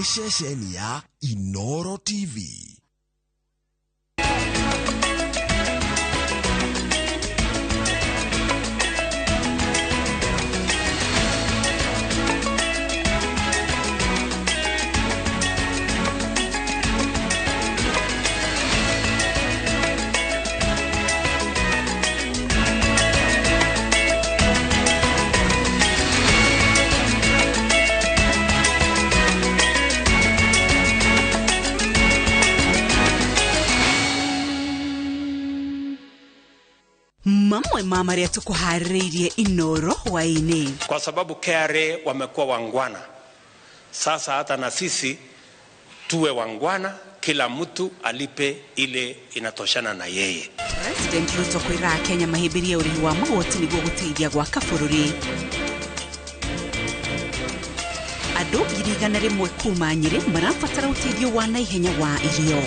Nĩ ceceni ya Inoro TV. Mamwe ma marĩa tũkũharĩrĩirie Inoro hwaĩ-inĩ. Kwa sababu KRA wamekuwa wangwana, sasa hata na sisi tuwe wangwana, kila mtu alipe ile inatoshana na yeye. President Ruto kwĩra Kenya mahĩmbĩrie ũrĩhi wa magoti nĩguo gũteithia gwaka bũrũri. Andũ 100,000 kuma Nyĩrĩ marabatara ũteithio wa naihenya wa irio.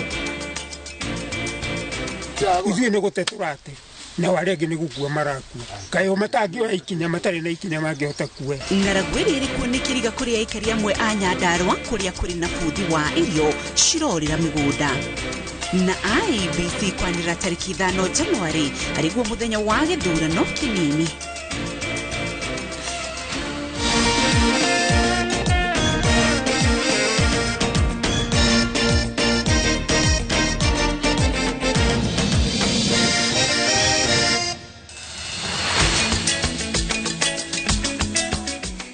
Ithuĩ nĩ gũte tũrate na arĩa angĩ nĩ gũkua marakua, kaĩ o matangĩoya ikinya, matarĩ na ikinya mangĩhota kuoya. Ng'aragu ĩrĩa ĩrĩ kuo nĩ kĩriga kũrĩ aikari amwe a Nyandarũa kũrĩa kũrĩ na bũthi wa irio cirorĩra mĩgũnda. Na IEBC kwanĩrĩra tarĩki 5 Januarĩ arĩguo mũthenya wa gĩthurano kĩnini.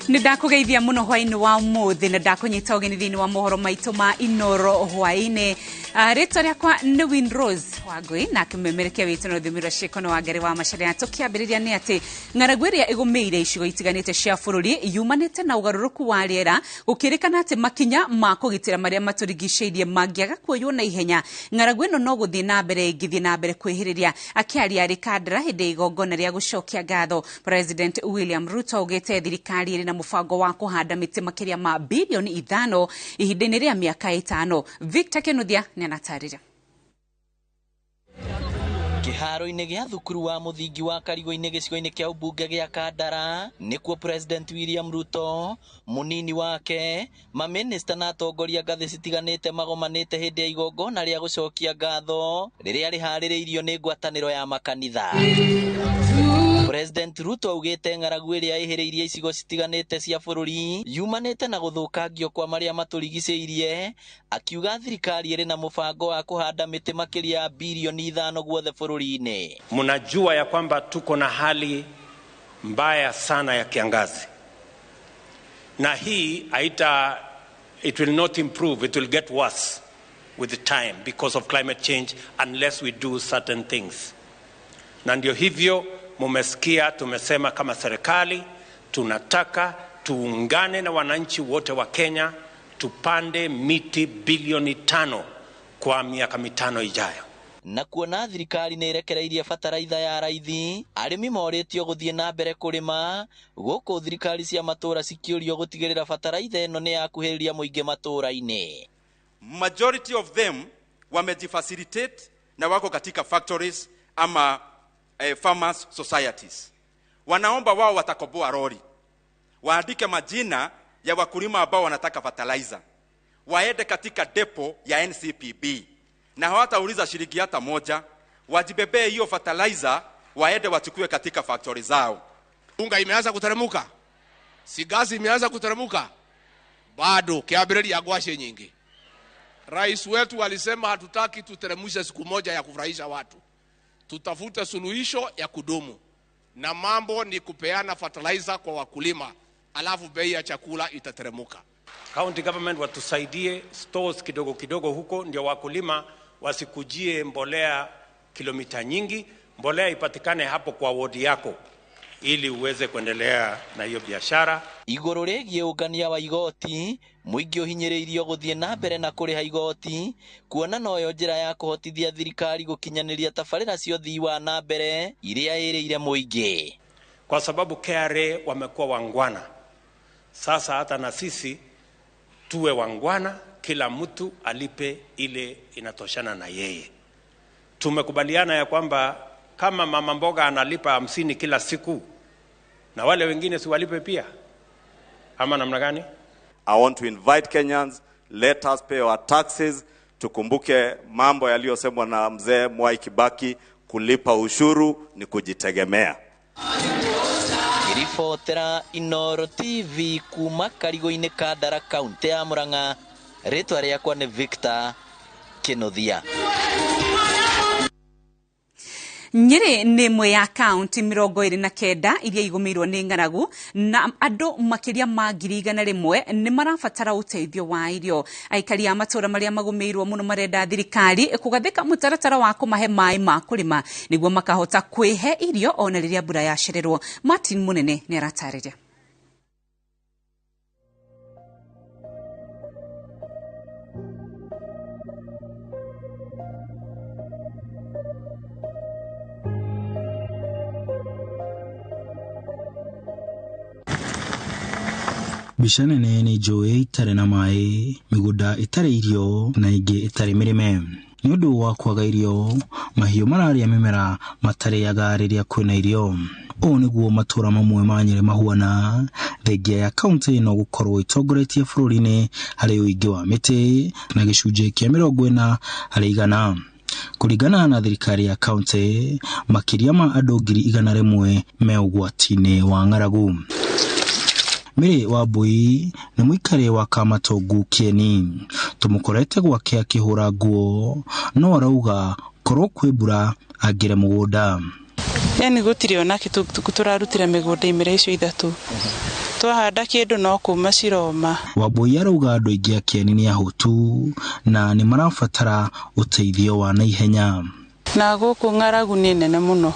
Nĩ ndakũgeithia mũno hwaĩ-inĩ wa ũmũthĩ na ndakũnyita ũgeni thĩinĩ wa mohoro maitũ ma Inoro hwaĩ-inĩ. Rĩtwa rĩakwa nĩ Winrose Wangui na kĩmemerekia witũ na rũthiomi rwa ciĩko nĩ Wangari wa Macharia. Tũkĩambĩrĩria nĩ atĩ ng'aragu ĩrĩa ĩgũmĩire icigo itiganĩte cia bũrũri yumanĩte na ũgarũrũku wa rĩera, gũkĩrĩkana atĩ makinya ma kũgitĩra marĩa matũrigicĩirie mangĩaga kuoywo na ihenya, ng'aragu ĩno no gũthiĩ na mbere ĩngĩthiĩ na mbere kwĩhĩrĩria. Akĩaria arĩ Kandara hĩndĩ ya igongona rĩa gũcokia ngatho, President William Ruto augĩte thirikari ĩrĩ na mũbango wa kũhanda mĩtĩ makĩria ma bilioni 5 ihinda-inĩ rĩa mĩaka 5. Victor Kenuthia nĩanatarĩria. Kĩharo-inĩ gĩa thukuru wa mũthingi wa Karigũ-inĩ gĩcigo-inĩ kĩa ũmbunge gĩa Kandara nĩkuo President William Ruto, mũnini wake, mamĩnĩsta na atongoria ngathĩ citiganĩte magomanĩte hĩndĩ ya igongona rĩa gũcokia ngatho rĩrĩa rĩharĩrĩirio nĩ ngwatanĩro ya makanitha. President Ruto augĩte ng'aragu ĩrĩa ĩhĩrĩirie icigo citiganĩte cia bũrũri yumanĩte na gũthũkangio kwa marĩa matũrigicĩirie, akiuga thirikari ĩrĩ na mũbango wa kũhanda mĩtĩ makĩria ya bilioni 5 guothe bũrũri-inĩ. Mnajua ya kwamba tuko na hali mbaya sana ya kiangazi, na hii haita, it will not improve, it will get worse with the time because of climate change unless we do certain things. Na ndio hivyo mumesikia tumesema kama serikali tunataka tuungane na wananchi wote wa Kenya tupande miti bilioni 5 kwa miaka 5 ijayo. Na kuona thirikari nĩ ĩrekereirie bataraitha ya raithi, arĩmi morĩtio gũthiĩ na mbere kũrĩma, gũkũ thirikari cia matũũra cikĩũrio gũtigĩrĩra bataraitha ĩno nĩ yakuhĩrĩria mũingĩ matũũra-inĩ. Majority of them wamejifacilitate na wako katika factories ama farmers societies. Wanaomba wao watakoboa lori, waandike majina ya wakulima ambao wanataka fertilizer, waende katika depo ya NCPB na hawatauliza shilingi hata moja, wajibebee hiyo fertilizer waende wachukue katika factory zao. Unga imeanza kuteremuka, sigasi imeanza kuteremuka, bado kiambĩrĩria ngwacĩ nyingi. Rais wetu alisema hatutaki tuteremushe siku moja ya kufurahisha watu, tutafute suluhisho ya kudumu, na mambo ni kupeana fertilizer kwa wakulima, alafu bei ya chakula itateremuka. County government watusaidie stores kidogo kidogo huko, ndio wakulima wasikujie mbolea kilomita nyingi, mbolea ipatikane hapo kwa wodi yako ili uweze kuendelea na hiyo biashara. Igũrũ rĩgiĩ ũngania wa igoti, mũingĩ ũhinyĩrĩirio gũthiĩ na mbere na kũrĩha igoti, kuona noyo njĩra ya kũhotithia thirikari gũkinyanĩria tabarĩra cia ũthii wa na mbere iria ĩrĩire mũingĩ. Kwa sababu KRA wamekuwa wangwana, sasa hata na sisi tuwe wangwana, kila mtu alipe ile inatoshana na yeye. Tumekubaliana ya kwamba kama mama mboga analipa 50 kila siku, na wale wengine si walipe pia, ama namna gani? I want to invite Kenyans Let us pay our taxes. Tukumbuke mambo yaliyosemwa na mzee Mwai Kibaki, kulipa ushuru ni kujitegemea. Ngĩribotera Inooro TV kuma Karigũ-inĩ Kandara kaunti ya Murang'a, rĩtwa rĩakwa nĩ Victor Kinuthia. Nyĩrĩ nĩ ĩmwe ya kaunti 29 iria igũmĩirwo nĩ ng'aragu na andũ makĩria ma 100,000 nĩ marabatara ũteithio wa irio. Aikari a matũũra marĩa magũmĩirwo mũno marenda thirikari kũgathĩka mũtaratara wa kũmahe maĩ ma kũrĩma nĩguo makahota kwĩhe irio ona rĩrĩa mbura yacererwo. Martin Mũnene nĩ aratarĩria. Mbica nene nĩ njũĩ itarĩ na maĩ, mĩgũnda ĩtarĩ irio na ĩngĩ ĩtarĩ mĩrĩme. Nĩ ũndũ wa kwaga irio, mahiũ mararĩa mĩmera matarĩaga rĩrĩa kwĩna irio. Ũũ nĩguo matũũra mamwe ma Nyĩrĩ mahuana, thengia ya kaunti ĩno gũkorwo ĩtongoretie bũrũri-inĩ harĩ ũingĩ wa mĩtĩ na gĩcunjĩ kĩa 40 harĩ igana. Kũringana na thirikari ya kaunti, makĩria ma andũ 100,000 me ũgwati-inĩ wa ng'aragu. Mary Wambui nĩ mũikari wa Kamatongu Kieni, tũmũkorete gwake akĩhũra nguo, no arauga korwo kwĩ mbura angĩre mũgũnda. Yani gũtirĩ ona kĩ tũrarutĩra mĩgũnda imera icio ithatũ, twahanda kĩndũ no kũma ciroma. Wambui arauga andũ aingĩ a Kieni nĩ ahũtu na nĩ marabatara ũteithio wa naihenya. Na gũkũ ng'aragu nĩ nene mũno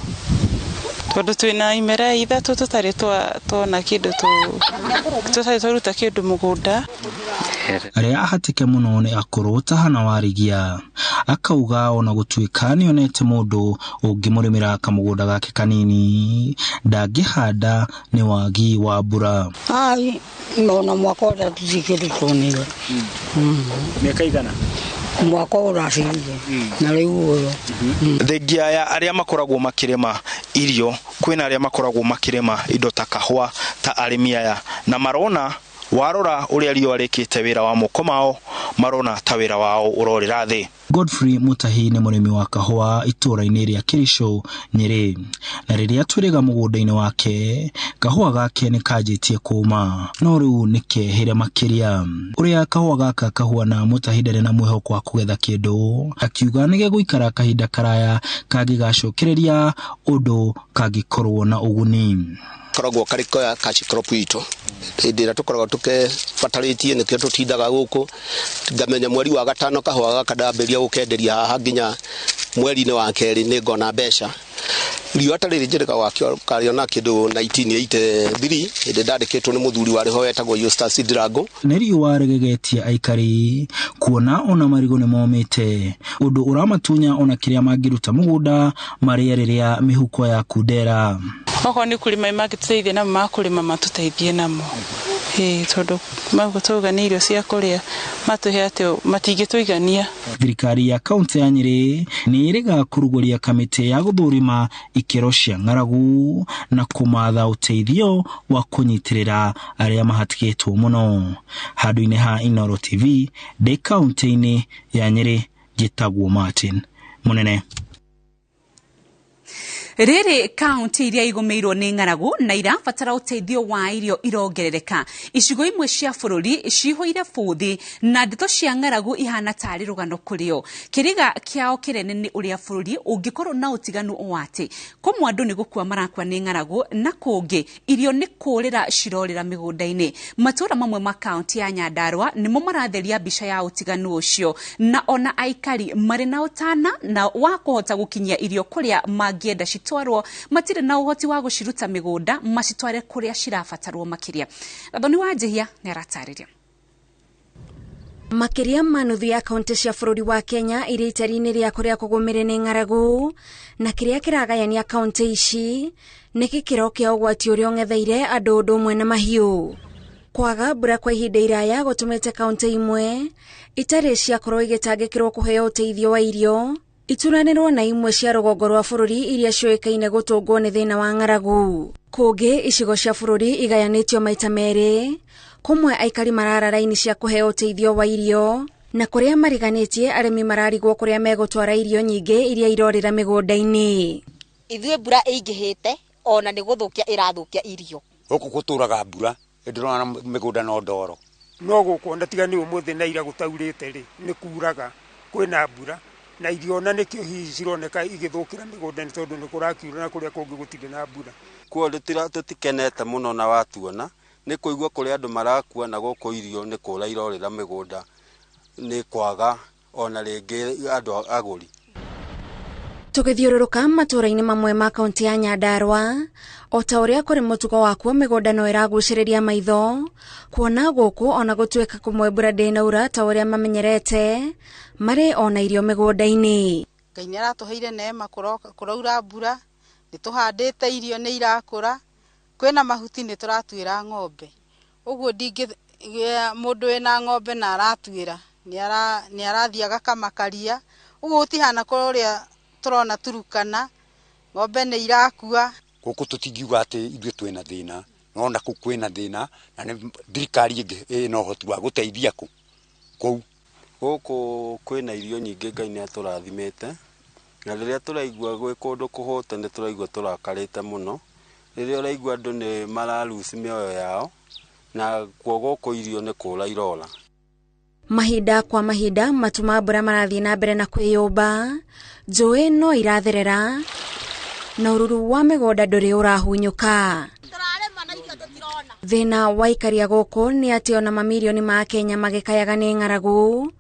tondũ twĩna imera ithatũ tũtarĩ twona kĩndũ, tũtarĩ twaruta kĩndũ mũgũnda. Arĩa ahatĩke mũno nĩ akũrũ ta Hana Warigia, akauga ona gũtuĩka nĩonete mũndũ ũngĩmũrĩmĩra kamũgũnda gake kanini ndangĩhanda nĩ wagi wa mbura. Ai, nona mwaka ũrĩa tũtikĩndũ tuonire. Mĩaka igana? Mwaka ũracirire na rĩu ũyũ. Thengia ya arĩa makoragwo makĩrĩma irio, kwĩna arĩa makoragwo makĩrĩma indo ta kahũa ta arĩmi aya, na marona warora ũrĩa riũa rĩkĩte wĩra wa moko mao, marona ta wĩra wao ũrorĩra thĩ. Godfrey Mutahi nĩ mũrĩmi wa kahũa itũũra-inĩ rĩa Kericho, Nyĩrĩ, na rĩrĩa twĩrĩga mũgũnda-inĩ wake, kahũa gake nĩ kanjĩtie kũma, no rĩu nĩ kehĩre makĩria. Ũrĩa kahũa gaka kahuana, Mutahi ndarĩ na mwĩhoko wa kũgetha kĩndũ, akiuga nĩ gegũikara kahinda karaya kangĩgacokereria ũndũ kangĩkorwo na ũguni. Koragwo karĩ cash crop itũ hĩndĩ ĩrĩa tũkoragwo tũkebatarĩtie, nĩkĩo tũtindaga gũkũ. Ngamenya mweri wa gatano kahũa gaka ndambĩrĩria gũkenderia haha nginya mweri-inĩ wa kerĩ nĩ ngona mbeca. Riũa ta rĩrĩ njĩrĩga karĩona kĩndũ 1983 hĩndĩ ndandĩkĩtwo nĩ mũthuri warĩ ho wetagwo Eustace Ndirango. Nĩ riũa rĩgegetie aikari kuona ona marigũ nĩ momĩte, ũndũ ũramatunya ona kĩrĩa mangĩruta mũgũnda marĩe rĩrĩa mĩhuko ya kundera. Okorwo nĩ kũrĩma mangĩtũteithia namo makũrĩma matũteithie namo, tondũ magũtũga nĩ irio cia kũrĩa matũhe atĩ matingĩtũigania. Thirikari ya kaunti ya Nyĩrĩ nĩ ĩrĩga kũrugũria kamĩtĩ ya gũthũrima ikĩro cia ng'aragu na kũmatha ũteithio wa kũnyitĩrĩra arĩa mahatĩkĩtwo mũno. Handũ-inĩ ha Inooro TV ndĩ kaunti-inĩ ya Nyĩrĩ, njĩtagwo Martin Mũnene. Rĩrĩ kaunti iria igũmĩirwo nĩ ng'aragu na irabatara ũteithio wa irio irongerereka. Icigo imwe cia bũrũri cihũire bũthi na ndeto cia ng'aragu ihana tarĩ rũgano kũrĩ o. Kĩriga kĩao kĩnene nĩ ũrĩa bũrũri ũngĩkorwo na ũtiganu o atĩ kũmwe andũ nĩ gũkua marakua nĩ ng'aragu na kũngĩ irio nĩ kũrĩra cirorĩra mĩgũnda-inĩ. Matũũra mamwe ma kaunti ya Nyandarua nĩmo maratheria mbica ya ũtiganu ũcio, na ona aikari marĩ na ũtana na wa kũhota gũkinyia irio kũrĩa mangĩenda citwarwo, matirĩ na ũhoti wa gũciruta mĩgũnda macitware kũrĩa cirabatarwo makĩria. Gathoni wa Njihia nĩ aratarĩria. Makĩria ma nuthu ya kaunti cia bũrũri wa Kenya irĩ itari-inĩ rĩa kũrĩa kũgũmĩre nĩ ng'aragu, na kĩrĩa kĩragayania kaunti ici nĩ gĩkĩro kĩa ũgwati ũrĩa ũng'etheire andũ ũndũ ũmwe na mahiũ. Kwaga mbura kwa ihinda iraya gũtũmĩte kaunti imwe itarĩ ciakorwo igĩtangĩkĩrwo kũheo ũteithio wa irio ituranĩrwo na imwe cia rũgongo rwa bũrũri iria ciũĩkaine gũtũngwo nĩ thĩna wa ng'aragu. Kũngĩ icigo cia bũrũri igayanĩtio maita merĩ, Kũmwe aikari marara raini cia kũheo ũteithio wa irio na kũrĩa mariganĩtie arĩmi mararigwo kũrĩa megũtwara irio nyingĩ iria irorĩra mĩgũnda-inĩ. Ithuĩ mbura ĩingĩhĩte ona nĩ gũthũkia ĩrathũkia irio. Gũkũ gũtũraga mbura ndĩrona mĩgũnda no ndoro. No gũkũ ona tiga nĩ ũmũthĩ na ira gũtaurĩte rĩ, nĩ kuraga kwĩna mbura na irio ona nĩkĩo hihi cironeka igĩthũkĩra mĩgũnda nĩ tondũ nĩ kũrakiura na kũrĩa kũngĩ gũtirĩ na mbura. Kuo tũtikenete mũno na watuona nĩ kũigua kũrĩa andũ marakua na gũkũ irio nĩ kũra irorĩra mĩgũnda nĩ kwaga ona rĩngĩ andũ agũri. Tũgĩthiũrũrũka matũũra-inĩ mamwe ma kaunti ya Nyandarua, o ta ũrĩa kũrĩ mũtugo wakuo mĩgũnda no ĩragucĩrĩria maitho, kuona gũkũ ona gũtuĩka kũmwe mbura ndĩnaura ta ũrĩa mamenyerete, marĩ ona irio mĩgũnda-inĩ. Ngai nĩ aratũheire neema kũraura mbura, nĩ tũhandĩte irio nĩ irakũra, kwĩna mahuti nĩ tũratuĩra ng'ombe. Ũguo mũndũ wĩna ng'ombe na aratuĩra nĩ arathiĩ agakamakaria, ũguo gũtihana kũrĩa tũrona Turukana, ng'ombe nĩ irakua. Gũkũ tũtingiuga atĩ ithuĩ twĩna thĩna, no na kũu kwĩna thĩna na nĩ thirikari ĩngĩ ĩna ũhoti wa gũteithia kũu. Gũkũ kwĩna irio nyingĩ Ngai nĩ atũrathimĩte, na rĩrĩa tũraigua gwĩ kũndũ kũhũte nĩ tũraigua tũrakarĩte mũno. Rĩrĩa ũraigua andũ nĩ mararuci mĩoyo yao, na kuo gũkũ irio nĩ kũra irora. Mahinda kwa mahinda matu ma mbura marathiĩ na mbere na kwĩyũmba, njũĩ no iratherera na ũruru wa mĩgũnda ndũrĩ ũrahunyũka. Thĩna wa aikaria gũkũ nĩ atĩ ona mamirioni ma Kenya magĩkayaga nĩ ng'aragu,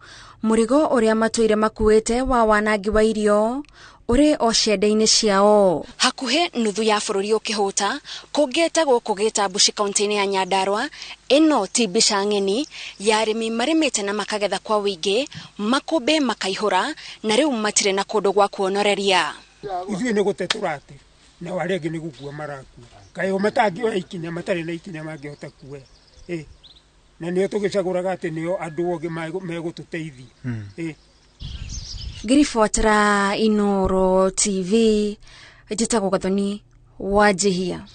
mũrigo ũrĩa matũire makuĩte wa wanangi wa irio ũrĩ o ciande-inĩ ciao. Hakuhĩ nuthu ya bũrũri ũkĩhũta, kũngĩte gũkũ Gĩtambuci kaunti-inĩ ya Nyandarua, ĩno ti mbica ng'eni ya arĩmi marĩmĩte na makagetha kwa ũingĩ, makũmbĩ makaihũra na rĩu matirĩ na kũndũ gwa kuonoreria. Ithuĩ nĩ gũte tũrate nao arĩa angĩ nĩ gũkua marakua. Kaĩ o matangĩoya ikinya matarĩ na ikinya mangĩhota kuoya. Na nĩo tũgĩcagũraga atĩ nĩo andũ ogĩ megũtũteithia. Ngĩribotera Inooro TV, njĩtagwo Gathoni Wanjihia.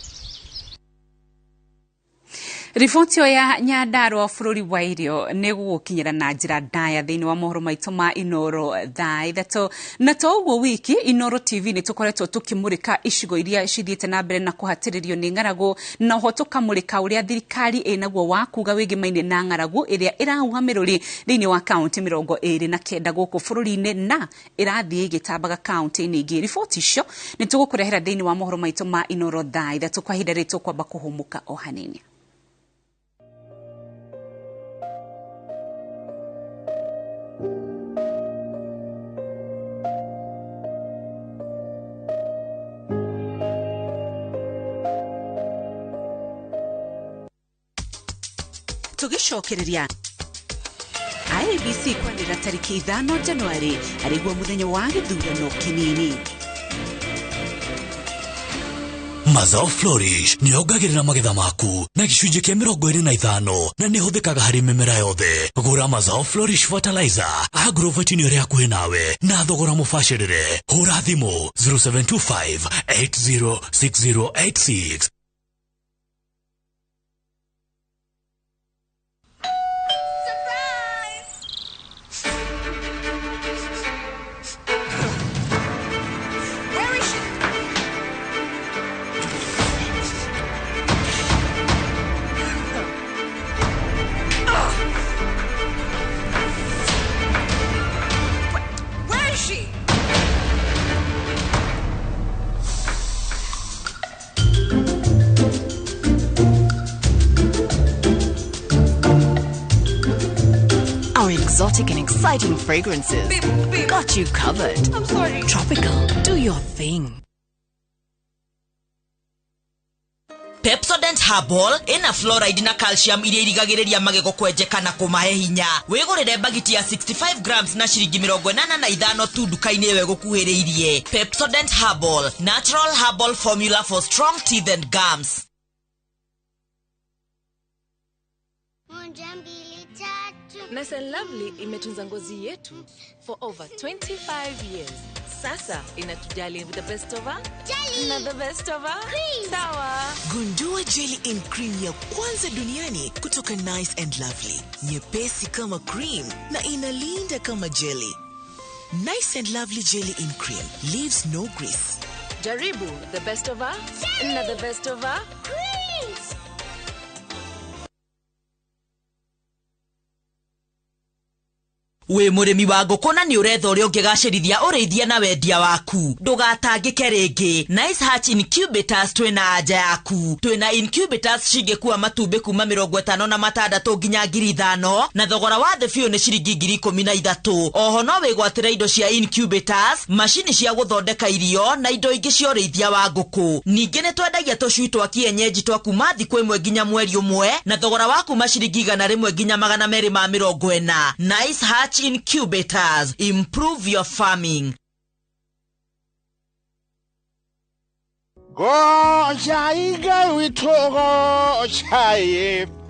Riboti ĩyo ya Nyandarua bũrũri wa irio nĩ gũgũkinyĩra na njĩra ndaya thĩinĩ wa mohoro maitũ ma Inooro thaa 3. Na to ũguo wiki Inooro TV nĩ tũkoretwo tũkĩmũrĩka icigo iria cithiĩte na mbere na kũhatĩrĩrio nĩ ng'aragu, na oho tũkamũrĩka ũrĩa thirikari ĩnaguo wa kuga wĩgĩmaine na ng'aragu ĩrĩa ĩrahuha mĩrũri thĩinĩ wa kaunti 29 gũkũ bũrũri-inĩ na ĩrathiĩ ĩgĩtambaga kaunti-inĩ ingĩ. Riboti icio nĩ tũgũkũrehera thĩinĩ wa mohoro maitũ ma Inooro thaa 3. Kwa ihinda rĩrĩ tũkwamba kũhũmũka o hanini. Tũgĩcokereria IEBC kwanĩrĩra tarĩki 5 Januari arĩguo mũthenya wa gĩthurano kĩnini. Mazao Flourish nĩ yongagĩrĩra magetha maku na gĩcunjĩ kĩa 25 na nĩ ĩhũthĩkaga harĩ mĩmera yothe. Gũra Mazao Flourish Fertilizer agrovet-inĩ ĩrĩa hakuhĩ nawe na thogora mũbacĩrĩre. Hũra thimũ 0725 806086. Exotic and exciting fragrances. Beep, beep. Got you covered. I'm sorry. Tropical. Do your thing. Pepsodent Herbal ina fluoride na calcium iria irigagĩrĩria magego kwenjeka na kũmahe hinya. Wĩgũrĩre bagiti ya 65 grams na ciringi 85 tu nduka-inĩ ĩyo ĩgũkuhĩrĩirie. Pepsodent Herbal, natural herbal formula for strong teeth and gums. Nice and Lovely imetunza ngozi yetu for over 25 years. Sasa inatujali with the best of jelly na the best of cream. Sawa. Gundua Jelly in Cream ya kwanza duniani kutoka Nice and Lovely. Nyepesi kama cream na inalinda kama jelly. Nice and Lovely Jelly in Cream leaves no grease. Jaribu the best of jelly na the best of creams. Wĩ mũrĩmi wa ngũkũ na nĩ ũretha ũrĩa ũngĩgacĩrithia ũrĩithia na wendia waku, ndũgatangĩke rĩngĩ. Nice Hatch Incubators twĩna anja yaku. Twĩna incubators cingĩkua matumbĩ kuma 56 nginya 5,000 na thogora wa thĩ biũ nĩ ciringi 13,000. Oho no wĩgwatĩre indo cia incubators, macini cia gũthondeka irio na indo ingĩ cia ũrĩithia wa ngũkũ. Ningĩ nĩ twendagia tũcui twa kienyeji twa kuma thikũ 1 nginya mweri 1 na thogora wa kuma ciringi 100 nginya 240. Nice Hatch Incubators, improve your farming. Gocha iga witũ gocha.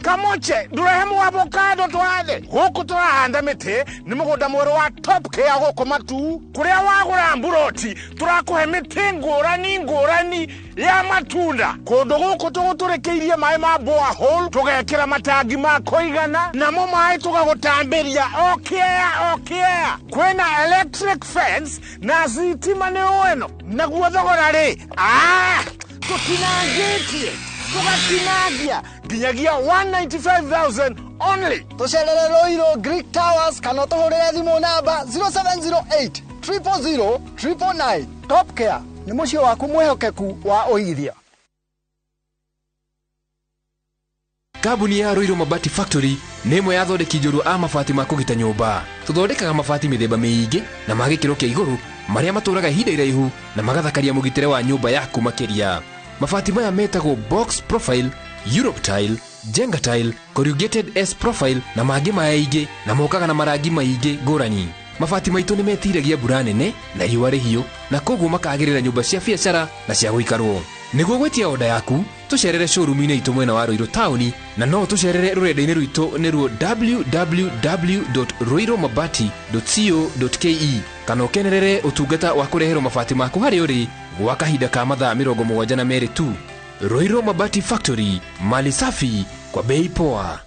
Kamoche ndũrehe avocado twathe gũkũ tũrahanda mĩtĩ nĩ mũgũnda mwerũ wa Top Care gũkũ Matu kũrĩa wagũra mburoti tũrakũhe mĩtĩ ngũrani ngũrani ya matunda kũndũ gũkũ tũgũtũrĩkĩirie maĩ ma borehole tũgekĩra matangi ma kũigana namo maĩ tũgagũtambĩria o kĩea o kĩea kwĩna electric fence na thitima nĩ ũeno naguo thogora rĩ tũtinangĩtie tũgatinangia nginyagia 195,000 only. Tũcerere Ruiru Greek Towers kana tũhũrĩre thimũ namba 0708 000 999. Top Care nĩ mũciĩ waku mwĩhokeku wa ũigithia. Kambuni ya Ruiru Mabati Factory nĩ ĩmwe ya athondeki njorua a mabati ma kũgita nyũmba. Tũthondekaga mabati mĩthemba mĩingĩ na ma gĩkĩro kĩa igũrũ marĩa matũraga ihinda iraihu na magathakaria mũgitĩre wa nyũmba yaku makĩria. Mabati maya metagwo box profile, Europe tile, Jenga tile, corrugated S profile na mangĩ maingĩ na mokaga na marangi maingĩ ngũrani. Mabati maitũ nĩ metiragia mbura nene na riũa rĩhiũ na koguo makagĩrĩra nyũmba cia biacara na cia gũikarwo. Nĩguo gwĩtia oda yaku, tũcerere showroom-inĩ itũ mwena wa Ruiru taũni na no tũcerere rũrenda-inĩ rwitũ nĩruo www.ruirumabati.co.ke kana ũkenerere ũtungata wa kũreherwo mabati maku harĩa ũrĩ gwa kahinda ka mathaa 72 tu. Ruiru Mabati Factory, mali safi kwa bei poa.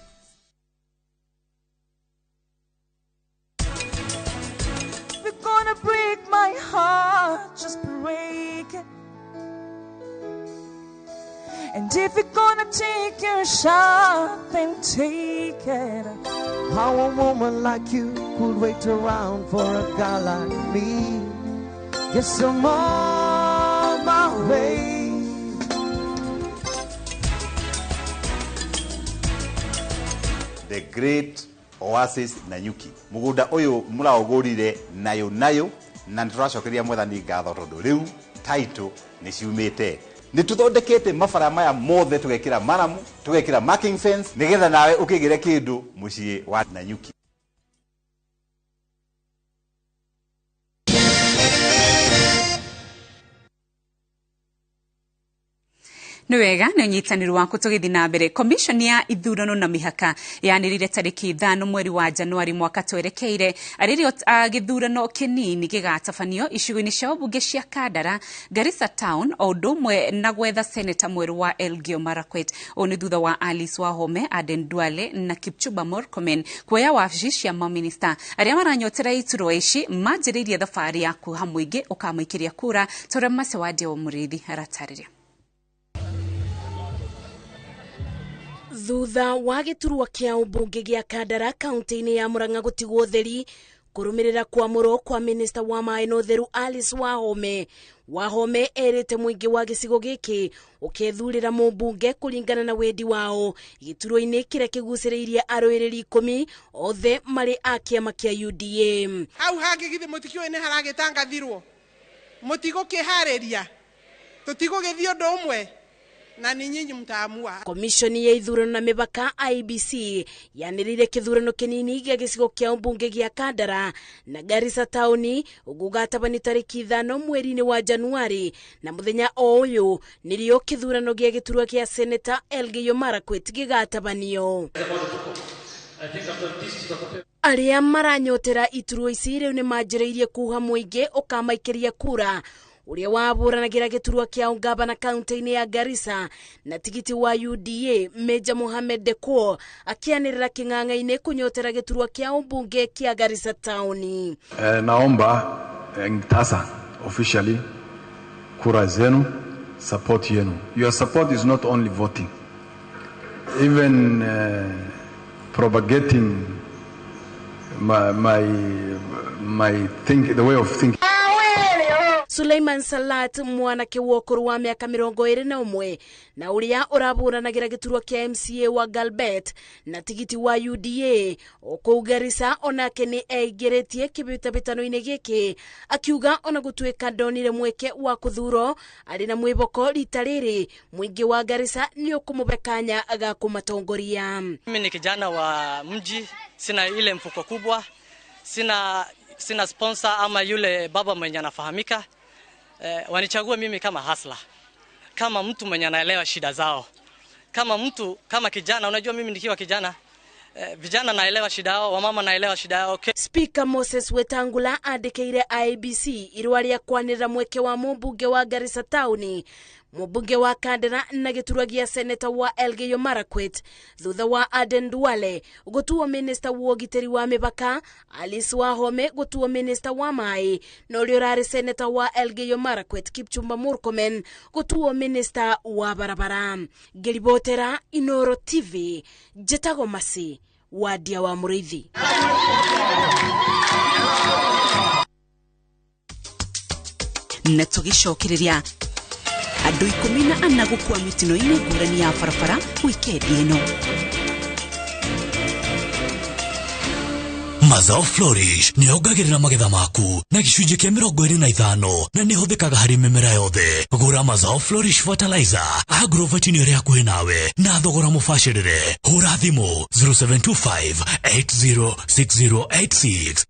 You're gonna break my heart, just break it. And if you're gonna take your shot, then take it. How a woman like you could wait around for a guy like me. Guess I'm on my way. The Great Oasis Nanyuki mugunda uyu muraugurire nayo nayo na nituracokeria mwathani ngatho tondu riu title ni ciumite ni tuthondekete mabara maya mothe tugekira maramu tugekira marking fence nigetha nawe ukigire kindu mucii wa Nanyuki. Nĩ wega nĩ ũnyitanĩri waku tũgĩthiĩ na mbere. Commission ya ithurano na mĩhaka yanĩrĩire tarĩki 5 mweri wa Januari mwaka twerekeire arĩrĩo gĩthurano kĩnini gĩgatabanio icigo-inĩ cia ũmbunge cia Kandara, Garissa Town o ũndũ ũmwe na gwetha seneta mwerũ wa Elgeyo Marakwet. Ũũ nĩ thutha wa Alice Wahome, Aden Duale na Kipchumba Murkomen kuoya wabici cia maminista arĩa maranyotera iturwa ici manjĩrĩirie thabarĩ ya kuoha mũingĩ ũkamaikĩria kura ta ũrĩa Mercy Wandia wa Mũrĩithi aratarĩria. Thutha wa gĩturwa kĩa ũmbunge gĩa Kandara kaunti-inĩ ya Murang'a gũtigwo ũtheri kũrũmĩrĩra kwamũrwo kwa minista wa maĩ na ũtheru Alice Wahome. Wahome erĩte mũingĩ wa gĩcigo gĩkĩ ũkethurĩra mũmbunge kũringana na wendi wao gĩturwa-inĩ kĩrĩa kĩgucĩrĩirie arũĩrĩri 10 othe marĩ a kĩama kĩa UDA. Hau hangĩ githĩ mũtikĩũĩ nĩ haragĩtangathirwo mũtigũkĩharĩria tũtigũgĩthiĩ ũndũ ũmwe na ni nyinyi mtaamua. Komishoni ya ithurano na mĩhaka IEBC yanĩrĩire kĩthurano kĩnini gĩa gĩcigo kĩa ũmbunge gĩa Kandara na Garissa taũni gũgatabanio tarĩki 5 mweri-inĩ wa Januari na mũthenya o ũyũ nĩrĩo kĩthurano gĩa gĩturwa kĩa seneta Elgeyo Marakwet gĩgatabanio. Arĩa maranyotera iturwa ici rĩu nĩmanjĩrĩirie kuha mũingĩ ũkamaikĩria kura ũrĩa wabũranagĩra gĩturwa kĩa ũngavana kaunti-inĩ ya Garissa na tigiti wa UDA Meja Mohamed Dekuo akĩanĩrĩra kĩng'ang'a-inĩ kũnyotera gĩturwa kĩa ũmbunge kĩa Garissa taũni. Naomba sasa officially kura zenu, support yenu. Your support is not only voting, even propagating my think, the way of thinking. Suleiman Salat mwanake wa ũkũrũ wa mĩaka 21 na ũrĩa ũrabũranagĩra gĩturwa kĩa MCA wa Galbet na tigiti wa UDA kũu Garissa onake nĩ eingĩrĩtie kĩbĩtabĩtano-inĩ gĩkĩ akiuga ona gũtuĩka ndonire mweke wa kũthurwo arĩ na mwĩboko rita rĩrĩ mũingĩ wa Garissa nĩ ũkũmũbe kanya ga kũmatongoria. Mimi ni kijana wa mji, sina ile mfuko kubwa, sina sponsor ama yule baba mwenye anafahamika. Wanichague mimi kama hasla, kama mtu mwenye anaelewa shida zao, kama mtu, kama kijana. Unajua mimi nikiwa kijana, vijana naelewa shida yao, wamama naelewa shida yao. Okay. Speaker Moses Wetangula andĩkĩire IEBC irũa rĩa kwanĩrĩra mweke wa mũmbunge wa Garissa taũni, mũmbunge wa Kandara na gĩturwa gĩa seneta wa Elgeyo Marakwet thutha wa Aden Duale gũtuo minista wa ũgitĩri wa mĩbaka, Alice Wahome gũtuo minista wa maĩ, na ũrĩa ũrarĩ seneta wa Elgeyo Marakwet Kipchumba Murkomen gũtuo minista wa barabara. Ngĩribotera Inoro TV, njĩtagwo Masi Wadia wa Mũrĩithi. Na tũgĩcokereria andũ 14 gũkua mĩtino-inĩ ngũrani ya barabara wikendi ĩno. Mazao Flourish nĩ yongagĩrĩra magetha maku na gĩcunjĩ kĩa 25 na nĩ ĩhũthĩkaga harĩ mĩmera yothe. Gũra Mazao Flourish Fertilizer Agrovet nĩ ĩrĩa hakuhĩ nawe na thogora mũbacĩrĩre. Hũra thimũ 0725 806086.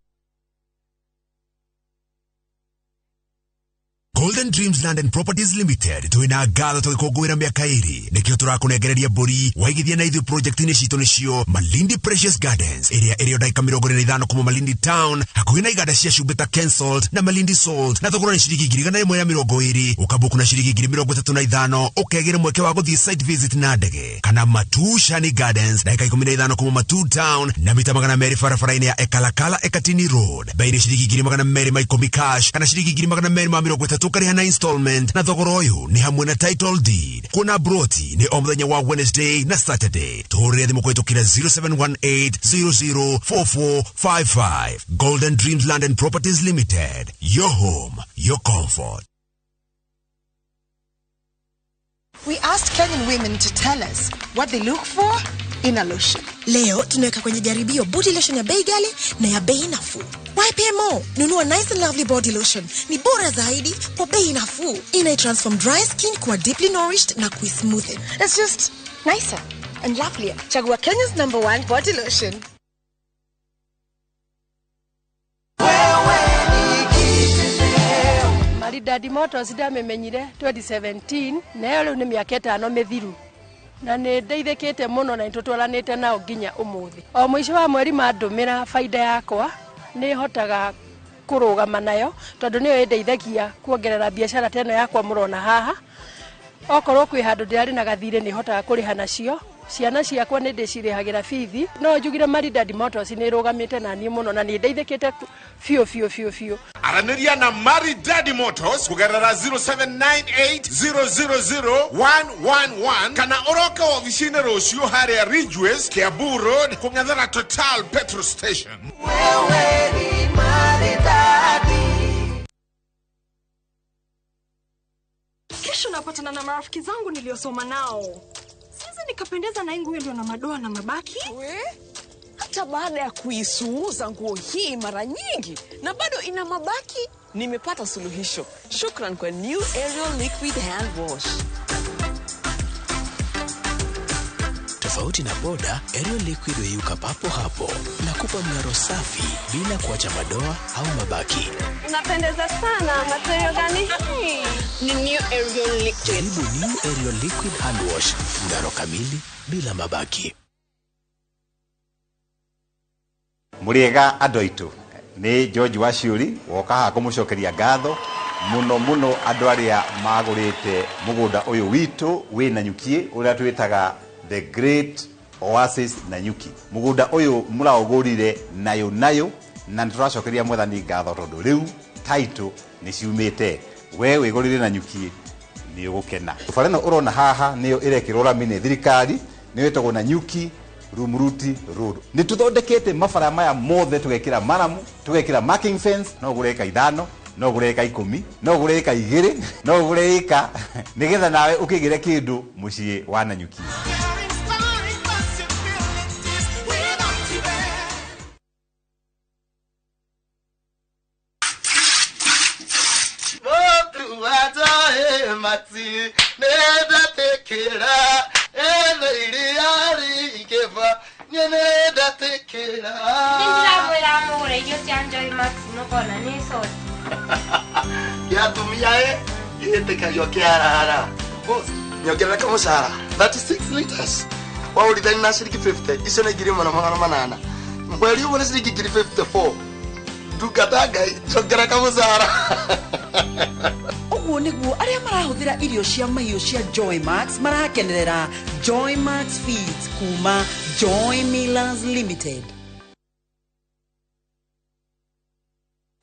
Golden Dreams Land and Properties Limited twina ngatho tũgĩkũngũĩra mĩaka 2 nĩkĩo tũrakũnengereria mbũri waigithia na ithuĩ project-inĩ citũ nĩcio Malindi Precious Gardens ĩrĩa ĩrĩ o ndagĩka 45 kuma Malindi Town hakuhĩ na iganda cia cumbĩ ta Ken Salt na Malindi Salt na thogora nĩ ciringi 120,000 ũkambuku na ciringi 35,000 ũkegĩra mweke wa gũthiĩ site visit na ndege kana Matu Shani Gardens ndagĩka 15 kuma Matu Town na mita 200 barabara-inĩ ya Ekalakala Ekatini Road bei nĩ ciringi 210 cash kana ciringi 230 ũkarĩha na installment na thogora ũyũ nĩ hamwe na title deed. Kuona broti nĩ o mũthenya wa Wednesday na Saturday. Tũhũrĩre thimũ kũhĩtũkĩra 0718 004455. Golden Dreams Land and Properties Limited. Your home, your comfort. We asked Kenyan women to tell us what they look for in a lotion. Leo tunaweka kwenye jaribio body lotion ya bei ghali na ya bei nafuu. YPMO, nunua Nice and Lovely body lotion. Ni bora zaidi kwa bei nafuu. Ina transform dry skin kuwa deeply nourished na kuismoothen. It's just nicer and lovelier. Chagua Kenya's #1 body lotion. Maridadi Motors ndamĩmenyire 2017 nayo rĩu nĩ mĩaka 5 mĩthiru na nĩ ndeithĩkĩte mũno na nĩtũtwaranĩte nao nginya ũmũthĩ. O mũico wa mweri mandũmĩra baida yakwa nĩ hotaga kũrũgama nayo tondũ nĩyo ĩndeithagia kuongerera biacara ta ĩno yakwa mũrona haha. Okorwo kwĩ handũ ndĩrarĩ na gathirĩ nĩ hotaga kũrĩha nacio. Ciana ciakwa nĩ ndĩcirĩhagĩra bithi. No njugire Maridadi Motors nĩ ĩrũgamĩte na niĩ mũno na nĩ ndeithĩkĩte biũ biũ biũ biũ. Aranĩria na Maridadi Motors kũgerera 0798 000 111 kana ũroke ofici-inĩ rũciũ harĩa Ridgeways, Kiambu Road, kũng'ethera Total Petrol Station. Wewe ni Maridadi. Kesho napatana na marafiki zangu niliosoma nao. Sasa nikapendeza na nguo ndio na madoa na mabaki. We? Hata baada ya kuisuuza nguo hii mara nyingi na bado ina mabaki, nimepata suluhisho. Shukran kwa New Ariel Liquid Hand Wash. Tofauti na boda, Ariel Liquid huyuka papo hapo na kupa mng'aro safi bila kuacha madoa au mabaki. Unapendeza sana, material gani hii? Ni New Ariel Liquid. Jaribu New Ariel Liquid Hand Wash, mng'aro kamili bila mabaki. Mũrĩega andũ aitũ, nĩ George Waciũri woka haha kũmũcokeria ngatho mũno mũno andũ arĩa magũrĩte mũgũnda ũyũ witũ wĩ Nanyuki, ũrĩa twĩtaga The Great Oasis Nanyuki. Mũgũnda ũyũ mũraũgũrire nayo nayo, na nĩ tũracokeria mwathani ngatho tondũ rĩu title nĩ ciumĩte. We wĩgũrĩre Nanyuki, nĩ ũgũkena. Bara ĩno ũrona haha nĩyo ĩrekĩrwo rami nĩ thirikari, nĩyo ĩtagwo Nanyuki Rumuruti Road. Nĩ tũthondekete mabara maya mothe, tũgekĩra maramu, tũgekĩra marking fence. No ũgũre ĩka 5, no ũgũre ĩka 10, no ũgũre ĩka 2, no ũgũre ĩka, nĩgetha nawe ũkĩgĩre kĩndũ mũciĩ wa Nanyuki. Nĩndĩramwĩra mũgũre irio cia Joy Max mũkona nĩ soda. Gĩatumia ĩ gĩtĩkagio kĩarara. Boss, nyongerera kamũcara 36 liters. Waũrithani na ciringi 50, icio nĩ 1800. Mweri ũmwe nĩ ciringi 1054. Ndungata Ngai, nyongerera kamũcara. Ũguo nĩguo arĩa marahũthĩra irio cia mahiũ cia Joy Max marakenerera Joy Max Feeds kuma Joy Millers Limited.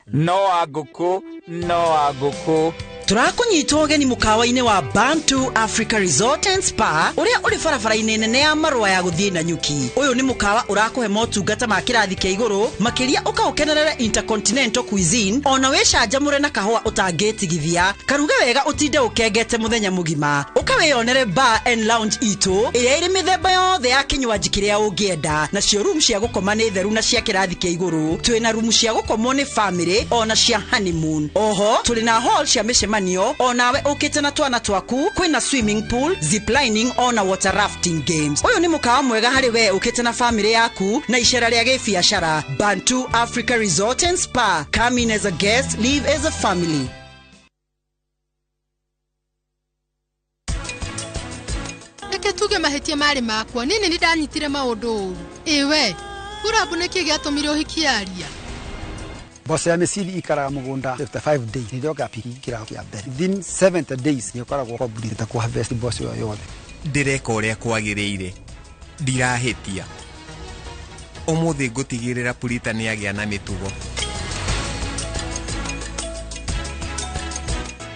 No wa ngũkũ, no wa ngũkũ. Tũrakũnyita ũgeni mũkawa-inĩ wa Bantu Africa Resort and Spa, ũrĩa ũrĩ barabara-inĩ nene ya marũa ya gũthiĩ Nanyuki. Ũyũ nĩ mũkawa ũrakũhe motungata ma kĩrathi kĩa igũrũ makĩria, ũkaũkenerere intercontinental cuisine, ona wĩcanjamũre na kahũa ũtangĩtigithia. Karuge wega ũtinde ũkengete mũthenya mũgima. Ũkawĩyonere bar and lounge itũ, ĩrĩa ĩrĩ mĩthemba yothe ya kĩnywanji kĩrĩa ũngĩenda. Nacio room cia gũkoma nĩ theru na cia kĩrathi kĩa igũrũ. Twĩna rumu cia gũkomwo nĩ family ona cia honeymoon. Oho tũrĩ na hall cia mĩcemanio, onawe ũkĩte na twana twaku. Kwĩna swimming pool, ziplining ona water rafting games. Ũyũ nĩ mũkawa mwega harĩ we ũkĩte na family yaku na icera rĩa gĩbiacara. Bantu Africa Resort and Spa, come in as a guest, live as a family. Reke tuge mahĩtia marĩ makwa, niĩ nĩ ndanyitire maũndũ ũru. Ĩ we kurabu, nĩkĩ gĩatũmire ũhikie aria? Mboco ya mĩciri ikaraga mũgũnda 55 days, nĩrĩo gapiki kĩrago kĩa mbere. Within 70 days nĩ ũkoragwo complete ku harvest mboco ĩyo yothe. Ndĩreka ũrĩa kwagĩrĩire, ndirahĩtia. Ũmũthĩ ngũtigĩrĩra Purita nĩagĩa na mĩtugo.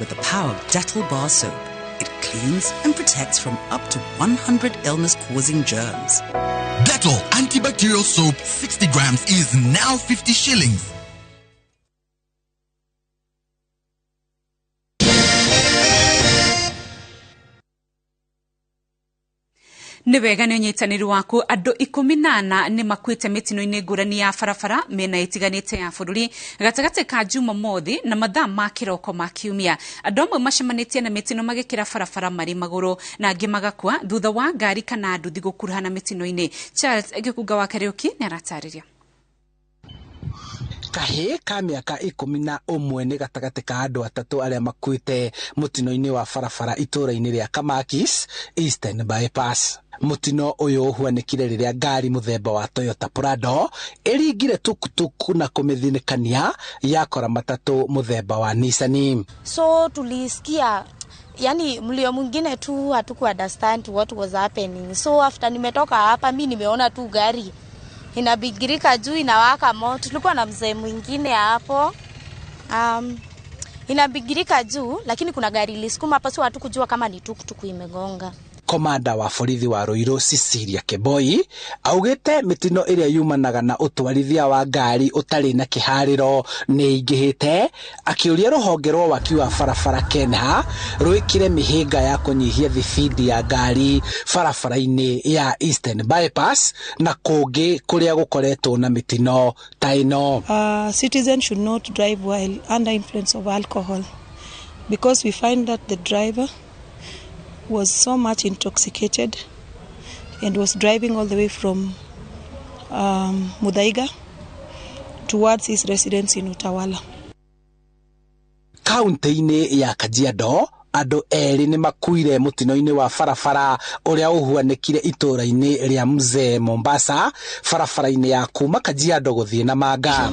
With the power of Dettol bar soap, it cleans and protects from up to 100 illness-causing germs. Dettol antibacterial soap 60 grams is now 50 shillings. Nĩ wega nĩ ũnyitanĩri waku. Andũ 14 nĩ makuĩte mĩtino-inĩ ngũrani ya barabara mĩena ĩtiganĩte ya bũrũri gatagatĩ ka Jumamothi na mathaa ma kĩroko ma kiumia. Andũ amwe macemanĩtie na mĩtino magĩkĩra barabara marĩ magũrũ, na angĩ magakua thutha wa ngari kana nduthi gũkuruhana mĩtino-inĩ. Charles Gĩkunga wa Kariũki nĩ aratarĩria. Kahĩĩ ka mĩaka 11 nĩ gatagatĩ ka andũ atatũ arĩa makuĩte mũtino-inĩ wa barabara itũũra-inĩ rĩa Kamakis, Eastern Bypass. Mũtino ũyũ ũhuanĩkire rĩrĩa ngari mũthemba wa Toyota Prado ĩringire tukutuku na kũmĩthinĩkania yakora matatũ mũthemba wa Nissan. So tulisikia yani mlio mwingine tu, hatuku understand what was happening. So after nimetoka hapa, mi nimeona tu gari inabigirika juu, inawaka moto. Tulikuwa na mzee mwingine hapo, inabigirika juu, lakini kuna gari ilisukuma hapa, so hatukujua kama ni tuktuku imegonga. Komanda wa borithi wa Ruiru Cecilia Keboi augĩte mĩtino ĩrĩa yumanaga na ũtwarithia wa ngari ũtarĩ na kĩharĩro nĩ ĩingĩhĩte, akĩũria rũhonge rwa waki wa barabara KENHA rwĩkĩre mĩhĩnga ya kũnyihia thibindi ya ngari barabara-inĩ ya Eastern Bypass na kũngĩ kũrĩa gũkoretwo na mĩtino ta ĩno. Citizens should not drive while under influence of alcohol, because we find that the driver was so much intoxicated and was driving all the way from Muthaiga towards his residence in Utawala. Kaunti-inĩ ya Kajiado, Andũ erĩ nĩ makuire mũtino-inĩ wa barabara ũrĩa ũhuanĩkire itũũra-inĩ rĩa Mzee Mombasa, barabara-inĩ ya kuma Kajiado gũthiĩ Namanga.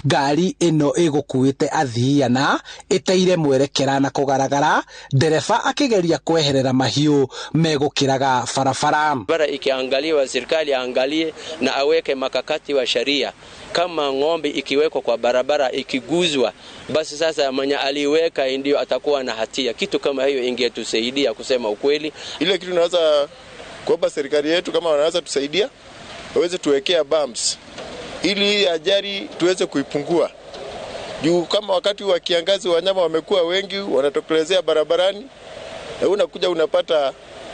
Ngari ĩno ĩgũkuĩte athii ana ĩteire mwerekera na kũgaragara, ndereba akĩgeria kweherera mahiũ megũkĩraga barabara. Bara ikiangaliwa, serikali aangalie na aweke makakati wa sheria. Kama ng'ombe ikiwekwa kwa barabara ikiguzwa, basi sasa mwenye aliweka ndio atakuwa na hatia. Kitu kama hiyo ingetusaidia kusema ukweli. Ile kitu naweza kuomba serikali yetu, kama wanaweza tusaidia, waweze tuwekea bumps ili ajali tuweze kuipungua. Juu kama wakati wa kiangazi wanyama wamekuwa wengi, wanatokelezea barabarani, na unakuja unapata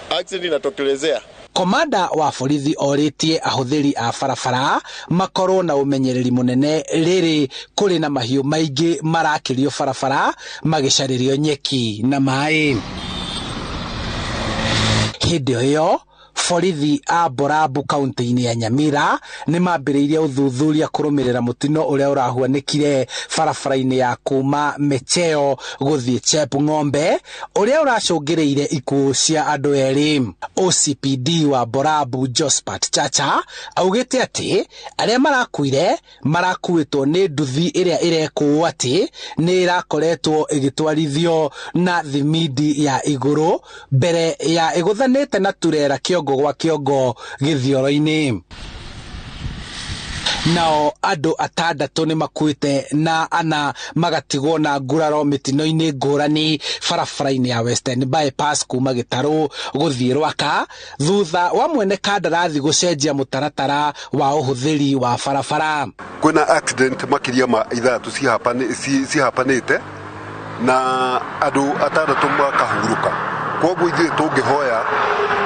accident inatokelezea. Komanda wa borithi orĩtie ahũthĩri a barabara makorwo na ũmenyereri mũnene rĩrĩ kũrĩ na mahiũ maingĩ marakĩrio barabara magĩcarĩrio nyeki na maĩ. Hĩndĩ o ĩyo borithi a Borabu kaunti-inĩ ya Nyamira nĩ mambĩrĩirie ũthuthuria kũrũmĩrĩra mũtino ũrĩa ũrahuanĩkire barabara-inĩ ya kuma Mecheo gũthiĩ Chepng'ombe ũrĩa ũracũngĩrĩire ikuũ cia andũ erĩ. OCPD wa Borabu Josephat Chacha augĩte atĩ arĩa marakuire marakuĩtwo nĩ nduthi ĩrĩa ĩrekũo atĩ nĩ ĩrakoretwo ĩgĩtwarithio na thimindi ya igũrũ mbere ya ĩgũthanĩte na turera kĩongo gwa kĩongo gĩthioro-inĩ. Nao andũ atandatũ nĩ makuĩte na ana magatigwo na nguraro mĩtino-inĩ ngũrani barabara-inĩ ya Western Bypass kuma Gĩtarũ gũthiĩ Rwaka thutha wa mwene kandarathi gũcenjia mũtaratara wa ũhũthĩri wa barabara. Kwĩna accident makĩria ma ithatũ cihapanĩte na andũ atandatũ makahurũka. Kwoguo ithuĩ tũngĩhoya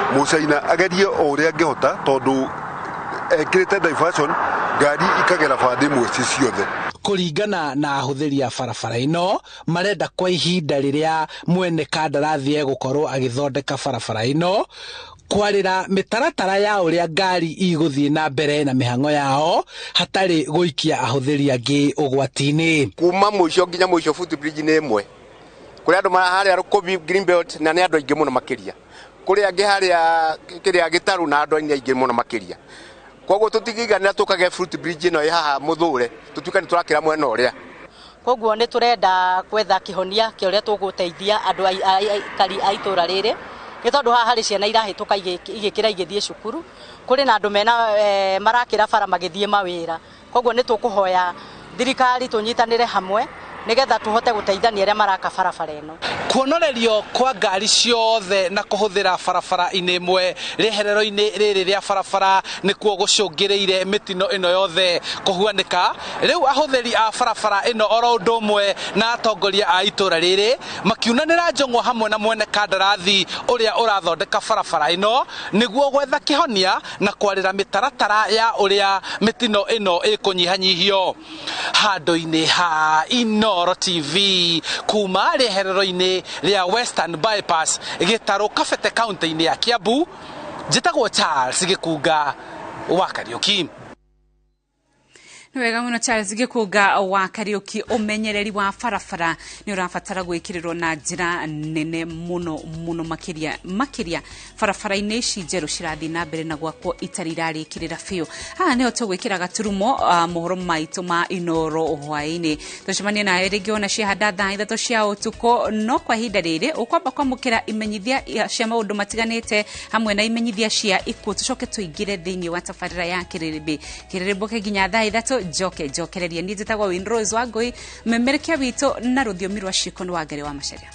Mũcaina agerie o ũrĩa angĩhota tondũ ekĩrĩte diversion ngari ikagera bande ĩmwe ci ciothe. Kũringana na ahũthĩri a barabara ĩno marenda kwa ihinda rĩrĩa mwene kandarathi egũkorwo agĩthondeka barabara ĩno kwarĩra mĩtaratara ya ũrĩa ngari igũthiĩ na mbere na mĩhang'o yao hatarĩ gũikia ahũthĩri angĩ ũgwati-inĩ. Kuma mũico nginya mũico footbridge nĩ ĩmwe kũrĩa andũ harĩa Rũkũbi Greenbelt na nĩ andũ aingĩ mũno makĩria, kũrĩa angĩ harĩa kĩrĩa Gĩtarũ na andũ aingĩ mũno makĩria. Koguo tũtingĩiganĩra tũkage footbridge ĩno ĩ haha mũthũre tũtuĩke nĩ tũrakĩra mwena ũrĩa. Koguo nĩ tũrenda gwetha kĩhonia kĩa ũrĩa tũgũteithia andũ aikari a itũra rĩrĩ nĩ tondũ haha harĩ ciana irahĩtũka igĩkĩra igĩthiĩ cukuru, kũrĩ na andũ mena marakĩra bara magĩthiĩ mawĩra. Koguo nĩ tũkũhoya thirikari tũnyitanĩre hamwe nĩgetha tũhote gũteithania arĩa maraka barabara ĩno. Kuonorerio kwa ngari ciothe na kũhũthĩra barabara-inĩ ĩmwe rĩherero-inĩ rĩrĩ rĩa barabara nĩkuo gũcũngĩrĩire mĩtino ĩno yothe kũhuanĩka. Rĩu ahũthĩri a barabara ĩno oro ũndũ ũmwe na atongoria a itũra rĩrĩ makiunanĩra njong'o hamwe na mwene kandarathi ũrĩa ũrathondeka barabara ĩno nĩguo gwetha kĩhonia na kwarĩra mĩtaratara ya ũrĩa mĩtino ĩno ĩkũnyihanyihio. Handũ-inĩ ha Inooro TV kuma rĩherero-inĩ rĩa Western Bypass Gĩtarũ Kabete kaunti-inĩ ya Kiambu, njĩtagwo Charles Gĩkunga wa Kariũki. Nĩ wega mũno Charles Gĩkunga wa Kariũki. Ũmenyereri wa barabara nĩ ũrabatara gwĩkĩrĩrwo na njĩra nene mũno mũno makĩria barabara-inĩ ici njerũ cirathiĩ na mbere na gwakwo itarĩ irarĩkĩrĩra biũ. Haha nĩho tũgwĩkĩra gaturumo mohoro maitũ ma Inooro hwaĩ-inĩ. Tũcemanie nawe rĩngĩ ona ciahanda thaa 3 cia ũtukũ, no kwa ihinda rĩrĩ ũkwamba kwamũkĩra imenyithia cia maũndũ matiganĩte hamwe na imenyithia cia ikuũ, tũcoke tũingĩre thĩinĩ wa tabarĩra ya kĩrĩrĩmbĩ. Kĩrĩrĩmbũke nginya thaa 3 njoke njokererie. Niĩ njĩtagwo Winrose Wangũi, memerekia witũ na rũthiomi rwa ciĩko nĩ Wangari wa Macharia.